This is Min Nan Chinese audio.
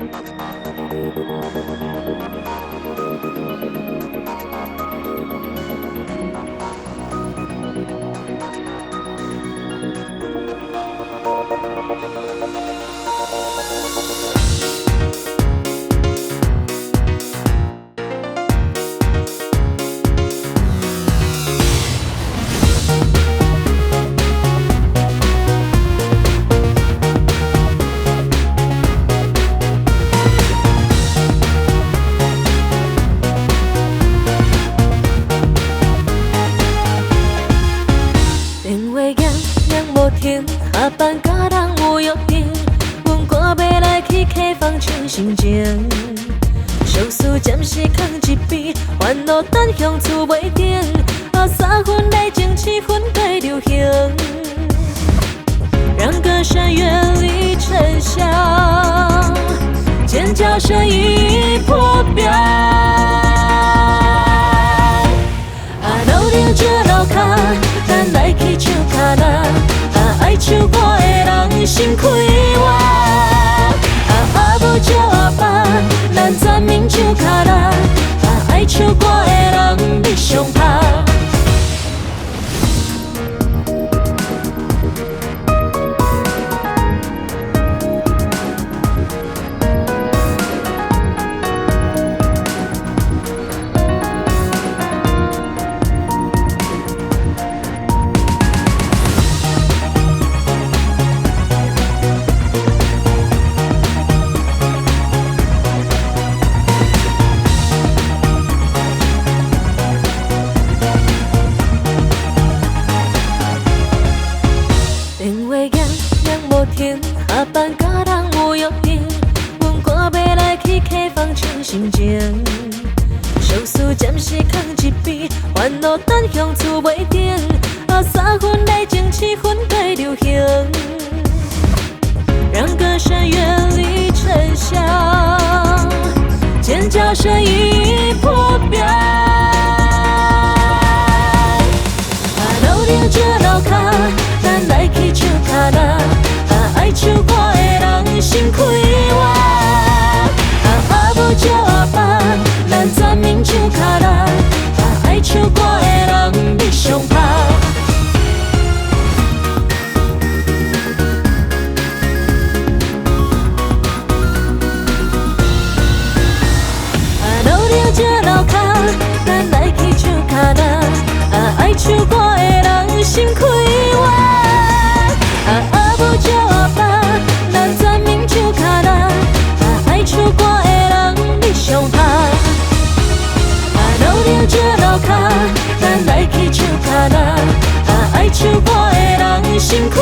電話響響無停，下班佮人有約定，阮趕欲來去客房唱心情。相思暫時囥一邊，煩惱等向厝尾頂。啊，3分來情，7分對流行，讓歌聲遠離塵囂，尖叫聲已破表。啊，路頂石路跤，咱來去唱卡拉。啊，愛唱歌的人先開活。啊，阿母招阿爸，咱全民唱卡拉。啊，愛唱歌的人你上拍。電話響響無停，下班佮人有約定，阮趕欲來去客房唱心情。相思暫時囥一邊，煩惱等向厝尾頂。啊，3分來情，7分對流行，讓歌聲遠離塵囂，尖叫聲已破表。啊，路頂石路跤，咱來去唱卡拉。啊，愛唱歌的人先開活。啊，阿母招阿爸，咱全民唱卡拉。啊，愛唱歌的人你上拍。啊，路頂石路跤，咱來去唱卡拉。啊，愛唱歌的人先開活。啊，阿母招阿爸，咱全民唱卡拉。啊，愛唱歌的人你上拍。啊，路頂石路跤，咱來去唱卡拉。啊，愛唱歌的人先開